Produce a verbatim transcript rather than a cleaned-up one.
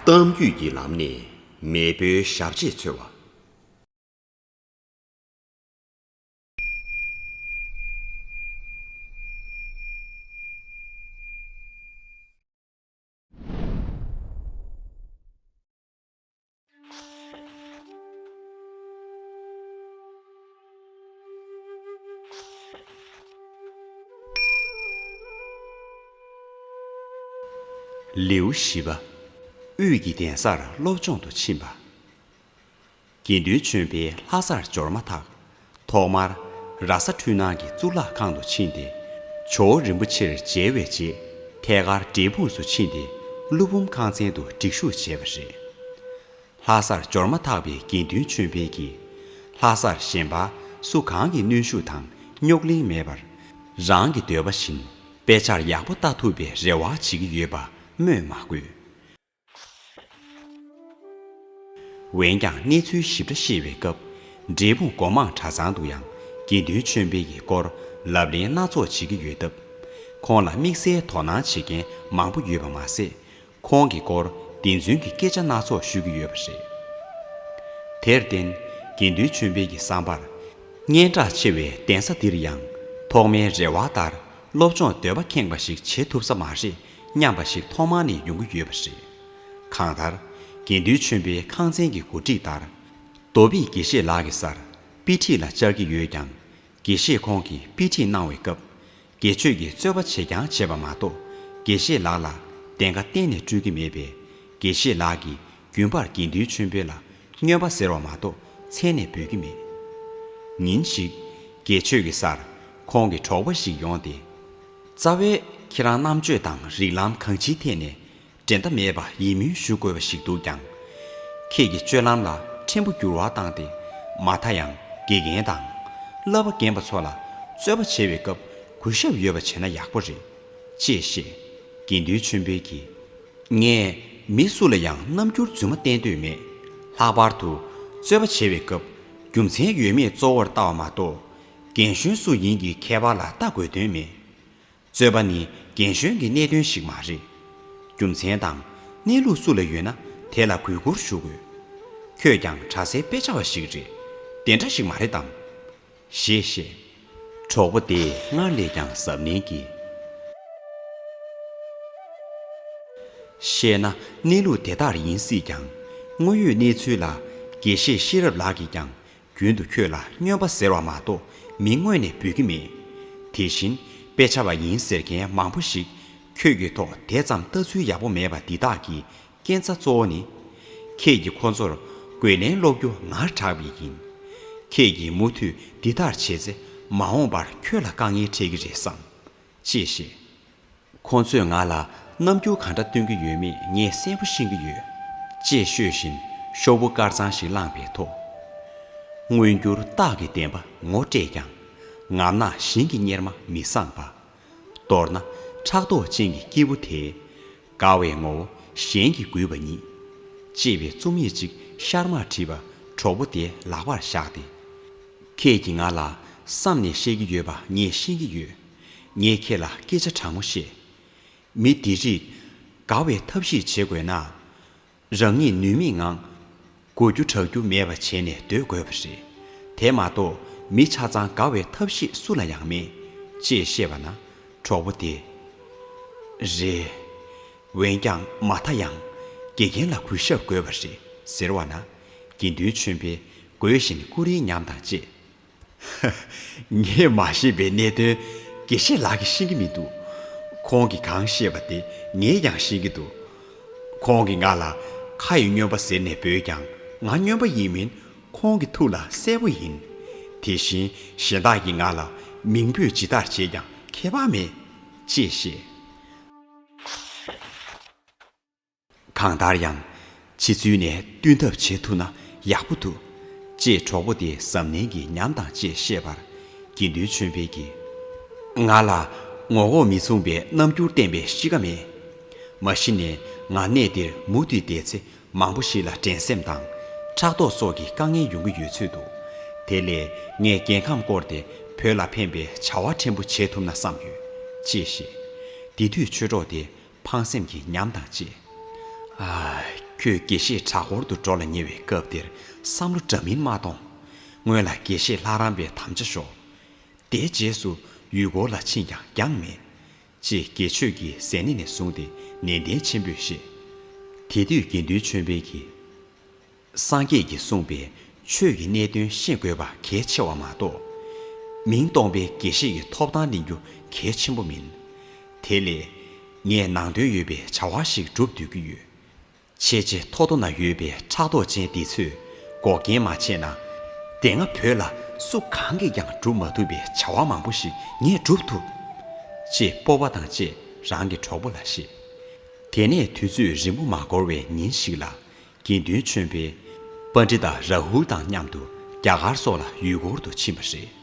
གཏམ་རྒྱུད་ཀྱི་ལམ་ནས་མེས་པོའི་ཞབས་རྗེས་འཚོལ་བ། ལེའུ་བཞི་པ། དབུས་ཀྱི་གདན་སར་སློབ་སྦྱོང་དུ་ཕྱིན་པ། དགེ་འདུན་ཆོས་འཕེལ་ལྷ་སར་འབྱོར་མ་ཐག་ཐོག་མར་ར་ས་འཕྲུལ་སྣང་གི་གཙུག་ལག་ཁང་དུ་ཕྱིན་ཏེ། ཇོ་བོ་རིན་པོ་ཆེར་མཇལ་བའི་རྗེས། ཐད་ཀར་འབྲས་སྤུངས་སུ་ཕྱིན་ཏེ། ཀླུ་འབུམ་ཁང་ཚན་དུ་སྒྲིག་ཞུགས་བྱས་པ་རེད། ལྷ་སར་འབྱོར་མ་ཐག་པའི་དགེ་འདུན་ཆོས་འཕེལ་གྱིས། ལྷ་སར་གཞན་པ་སུ་གང་གི་གནོན་ཤུགས་དང་རྙོག་གླེང་མེད་པར། རང་གི་འདོད་པ་བཞིན་དཔེ་ཆར་ཡག་པོ་ལྟ་ཐུབ་པའི་རེ་བ་བྱེད་ཀྱི་ཡོད་པ་སྨོས་མ་དགོས། འོན་ཀྱང་གནས་ཚུལ་ཞིབ་ཕྲ་བཤད་པའི་སྐབས། འབྲས་སྤུངས་སྒོ་མང་གྲྭ་ཚང་དུ་ཡང་དགེ་འདུན་ཆོས་འཕེལ་གྱི་སྐོར་ལབ་གླེང་སྣ་ཚོགས་བྱེད་ཀྱི་ཡོད་སྟབས། ཁོང་ལ་དམིགས་བསལ་དོ་སྣང་བྱེད་མཁན་མང་པོ་ཡོད་པ་མ་ཟད། ཁོང་གི་སྐོར་བདེན་རྫུན་གྱི་སྐད་ཆ་སྣ་ཚོགས་ཤོད་ཀྱི་ཡོད་པ་རེད། དེར་བརྟེན། དགེ་འདུན་ཆོས་འཕེལ་གྱི་བསམ་པར། སྙན་གྲགས་ཆེ་བའི་གདན་ས་འདིར་ཡང་ཐོག་མའི་རེ་བ་ལྟར་སློབ་སྦྱོང་འདོད་པ་ཁེངས་པ་ཞིག་བྱེད་ཐུབ་ས་མ་རེད་སྙམ་པ་ཞིག་ཐོག་མར་ནས་ཡོང་གི་ཡོད་པ་རེད། གང་ལྟར། དགེ་འདུན་ཆོས་འཕེལ་ཁང་ཚན་གྱི་གོ་སྒྲིག་ལྟར། རྡོ་སྦིས་དགེ་བཤེས་ལགས་ཀྱི་སར་དཔེ་ཁྲིད་ལ་བཅར་གྱི་ཡོད་ཀྱང་། དགེ་བཤེས་ཁོང་གིས་དཔེ་ཁྲིད་གནང་བའི་སྐབས། དགེ་ཆོས་ཀྱིས་རྩོད་པ་བྱེད་རྐྱང་བྱས་པ་མ་གཏོགས། དགེ་བཤེས་ལགས་ལ་བདེན་ཁ་གཏན་ནས་སྤྲོད་ཀྱི་མེད་པས། དགེ་བཤེས་ལགས་ཀྱིས་རྒྱུན་པར་དགེ་འདུན་ཆོས་འཕེལ་ལ་སྨྱོན་པ་ཟེར་བ་མ་གཏོགས་མཚན་ནས་འབོད་ཀྱི་མེད། ཉིན་ཞིག་དགེ་ཆོས་ཀྱི་སར་ཁོང་གི་གྲོགས་པོ་ཞིག་ཡོང་སྟེ། རྩ་བའི་ཁྱེད་རང་རྣམ་དཔྱོད་དང་རིགས་ལམ་གང་ཅིའི་ཐད་ནས་འགྲན་ཟླ་མེད་པ་ཡིན་མིན་ཞུ་དགོས་པ་ཞིག་འདུག་ཀྱང་། ཁྱེད་ཀྱི་སྤྱོད་ལམ་ལ་ཕྲན་བུ་འགྱུར་བ་བཏང་སྟེ། མ་མཐའ་ཡང་དགེ་རྒན་དང་བསླབ་པ་རྒན་པ་ཚོ་ལ་རྩོད་པ་བྱེད་པའི་སྐབས་གུས་ཞབས་ཡོད་པ་བྱས་ན་ཡག་པོ་རེད། ཅེས་བཤད། དགེ་འདུན་ཆོས་འཕེལ་གྱིས། ངས་མི་སུ་ལ་ཡང་རྣམ་འགྱུར་རྫུན་མ་བསྟན་འདོད་མེད། ལྷག་པར་དུ་རྩོད་པ་བྱེད་པའི་སྐབས་རྒྱུ་མཚན་ཡོད་མེད་གཙོ་བོར་ལྟ་བ་མ་གཏོགས། རྒན་གཞོན་སུ་ཡིན་གྱི་ཁྱད་པར་ལ་ལྟ་དགོས་དོན་མེད། རྩོད་པ་ནི་རྒན་གཞོན་གྱི་གནད་དོན་ཞིག་མ་རེད། རྒྱུ་མཚན་དང་གནས་ལུགས་སུ་ལ་ཡོད་ན་དེ་ལ་གུས་བཀུར་ཞུ་དགོས། ཁྱོད་ཀྱང་གྲྭ་སའི་དཔེ་ཆ་བ་ཞིག་རེད། དེ་འདྲ་ཞིག་མ་རེད་དམ། ཞེས་བཤད། གྲོགས་པོ་དེས་སྔར་ལས་ཀྱང་གཟབ་ནན་གྱིས། བཤད་ན་གནས་ལུགས་དེ་ལྟར་ཡིན་སྲིད་ཀྱང་། དངོས་ཡོད་གནས་ཚུལ་ལ་དགེ་བཤེས་ཤེས་རབ་ལགས་ཀྱིས་ཀྱང་། རྒྱུན་དུ་ཁྱོད་ལ་སྨྱོན་པ་ཟེར་བ་མ་གཏོགས་མིང་དངོས་ནས་འབོད་ཀྱི་མེད། དེ་བཞིན་དཔེ་ཆ་བ་ཡིན་ཟེར་མཁན་མང་པོ་ཞིག་ཁྱོད་ཀྱི་ཐོག་དེ་ཙམ་ལྟ་ཚུལ་ཡག་པོ་མེད་པ་འདི་དག་གི་རྐྱེན་རྩ་གཙོ་བོ་ནི། ཁྱེད་ཀྱིས་ཁོ་ཚོར་རྒོལ་ལན་སློག་རྒྱུ་ངར་དྲགས་པས་ཡིན། ཁྱེད་ཀྱིས་མུ་མཐུད་འདི་ལྟར་བྱས་ཚེ་མ་འོངས་པར་ཁྱོད་ལ་དཀའ་ངལ་འཕྲད་ཀྱི་རེད་བསམ། ཅེས་བཤད། ཁོང་ཚོས་ང་ལ་རྣམ་འགྱུར་གང་འདྲ་སྟོན་གྱི་ཡོད་མེད་ངས་གསལ་པོ་ཤེས་ཀྱི་ཡོད། ཅེས་ཤོད་བཞིན་ཤོག་བུ་དཀར་གཙང་ཞིག་བླངས་པའི་ཐོག་མངོན་གྱུར་རྟགས་ཀྱི་བདེན་པ་ངོ་སྤྲད་ཀྱང་། ངམ་ནག་ཞིང་གི་གཉེར་མ་མི་བཟང་པ། མདོར་ན་ཕྲག་དོག་ཅན་གྱི་སྐྱེས་བུ་དེས། དགའ་བའི་ངོ་བོ་གཞན་གྱིས་རྒུད་པ་ཉིད། ཅེས་པའི་རྩོམ་ཡིག་ཅིག་ཤར་མར་བྲིས་པ་གྲོགས་པོ་དེའི་ལག་པར་བཞག་སྟེ། ཁྱེད་ཀྱིས་ང་ལ་བསམ་ནས་བཤད་ཀྱི་ཡོད་པ་ངས་ཤེས་ཀྱི་ཡོད། ངས་ཁྱེད་ལ་སྐད་ཆ་དྲང་མོ་བཤད། མི་འདི་རིགས་དགའ་བའི་ཐབས་ཤེས་བྱེད་དགོས་ན། རང་ཉིད་ནུས་མེད་ངང་། གོ་རྒྱུ་དྲག་རྒྱུ་མེད་པ་བྱས་ནས་སྡོད་དགོས་པ་རེད། དེ་མ་གཏོགས་མི་ཆ་ཚང་དགའ་བའི་ཐབས་ཤེས་སུ་ལ་ཡང་མེད། ཅེས་བཤད་པ་ན་གྲོགས་པོ་དེས། རེད། འོན་ཀྱང་མ་མཐའ་ཡང་དགེ་རྒན་ལ་གུས་ཞབས་དགོས་པ་རེད་ཟེར་བ་ན། དགེ་འདུན་ཆོས་འཕེལ་དགོད་བཞིན་ཀུ་རེའི་ཉམས་དང་བཅས། ངས་མ་ཤེས་པའི་གནད་དོན་དགེ་བཤེས་ལགས་ཀྱིས་ཤེས་ཀྱི་མི་འདུག་ཁོང་གིས་གང་བཤད་པ་དེ་ངས་ཀྱང་ཤེས་ཀྱི་འདུག་ཁོང་གིས་ང་ལ་ཁ་ཡི་སྨྱོན་པ་ཟེར་ནས་འབོད་ཀྱང་ང་སྨྱོན་པ་ཡིན་མིན་ཁོང་གི་ཐུགས་ལ་གསལ་པོ་ཡིན། དེ་བཞིན་གཞན་དག་གིས་ང་ལ་མིང་འབོད་ཇི་ལྟར་བྱས་ཀྱང་ཁྱད་པར་མེད། ཅེས་བཤད། གང་ལྟར་ཡང་། ཕྱི་ཚུལ་ནས་བསྟུན་ཐབས་བྱེད་ཐུབ་ན་ཡག་པོ་འདུག་ཅེས་གྲོགས་པོ་དེས་གཟབ་ནན་གྱིས་ཉམས་དང་བཅས་བཤད་པར། དགེ་འདུན་ཆོས་འཕེལ་གྱིས། ང་ལ་ངོ་ལྐོག་མི་མཚུངས་པའི་རྣམ་འགྱུར་བསྟན་པའི་གཤིས་ཀ་མེད། མ་གཞི་ནས་ང་གནས་འདིར་མུ་མཐུད་བསྡད་ཚེ་མང་པོ་ཞིག་ལ་འགྲན་སེམས་དང་། ཕྲག་དོག་སོགས་ཀྱི་དཀའ་ངལ་ཡོང་གི་ཡོད་ཚོད་འདུག་དེ་ལས་ངས་རྒྱལ་ཁམས་བསྐོར་ཏེ་བོད་ལ་ཕན་པའི་བྱ་བ་ཕྲན་བུ་བྱེད་ཐུབ་ན་བསམ་ཡོད། ཅེས་བཤད། དེ་དུས་ཆོས་གྲོགས་དེ། ཕངས་སེམས་ཀྱི་ཉམས་དང་བཅས། ཨ། ཁྱོད་དགེ་བཤེས་གྲྭ་སྐོར་དུ་འགྲོ་ལ་ཉེ་བའི་སྐབས་འདིར་བསམ་བློ་འདྲ་མིན་མ་གཏོང་། སྔོན་ལ་དགེ་བཤེས་ལྷ་རམས་པའི་དམ་བཅའ་ཤོག། དེའི་རྗེས་སུ་ཡུལ་སྐོར་ལ་ཕྱིན་ཀྱང་འགྱངས་མེད། ཅེས་དགེ་ཆོས་ཀྱིས་ཟས་གནས་ནས་བཟུང་སྟེ་ནན་ཏན་ཆེན་པོས་བཤད། དེ་དུས་དགེ་འདུན་ཆོས་འཕེལ་གྱིས། སངས་རྒྱས་ཀྱིས་གསུངས་པའི་ཆོས་ཀྱི་གནད་དོན་ཤེས་དགོས་པ་གལ་ཆེ་བ་མ་གཏོགས། མིང་སྟོང་པའི་དགེ་བཤེས་ཀྱི་ཐོབ་ཐང་ལེན་རྒྱུ་གལ་ཆེན་པོ་མིན། དེ་ལས། ངས་ནང་དོན་ཡོད་པའི་བྱ་བ་ཞིག་སྒྲུབ་སྡོད་ཀྱི་ཡོད། ཆེས་ཆེ་མཐོ་མཐོ་ན་ཡོད་པའི་ཕྲག་དོག་ཅན་འདི་ཚོས་འགོག་རྐྱེན་མ་བྱས་ན། དེ་སྔ་བོད་ལ་སུ་གང་གིས་ཀྱང་སྒྲུབ་མ་ཐུབ་པའི་བྱ་བ་མང་པོ་ཞིག་ངས་སྒྲུབ་ཐུབ། ཅེས་སྤོབས་པ་དང་བཅས་རང་གི་གྲོགས་པོ་ལ་བཤད། དེ་ནས་དུས་ཚོད་རིང་པོ་མ་འགོར་བའི་ཉིན་ཞིག་ལ། དགེ་འདུན་ཆོས་འཕེལ། པཎྜི་ཏ་རཱ་ཧུལ་དང་མཉམ་དུ་རྒྱ་གར་སོགས་ལ་ཡུལ་སྐོར་དུ་ཕྱིན་པ་རེད།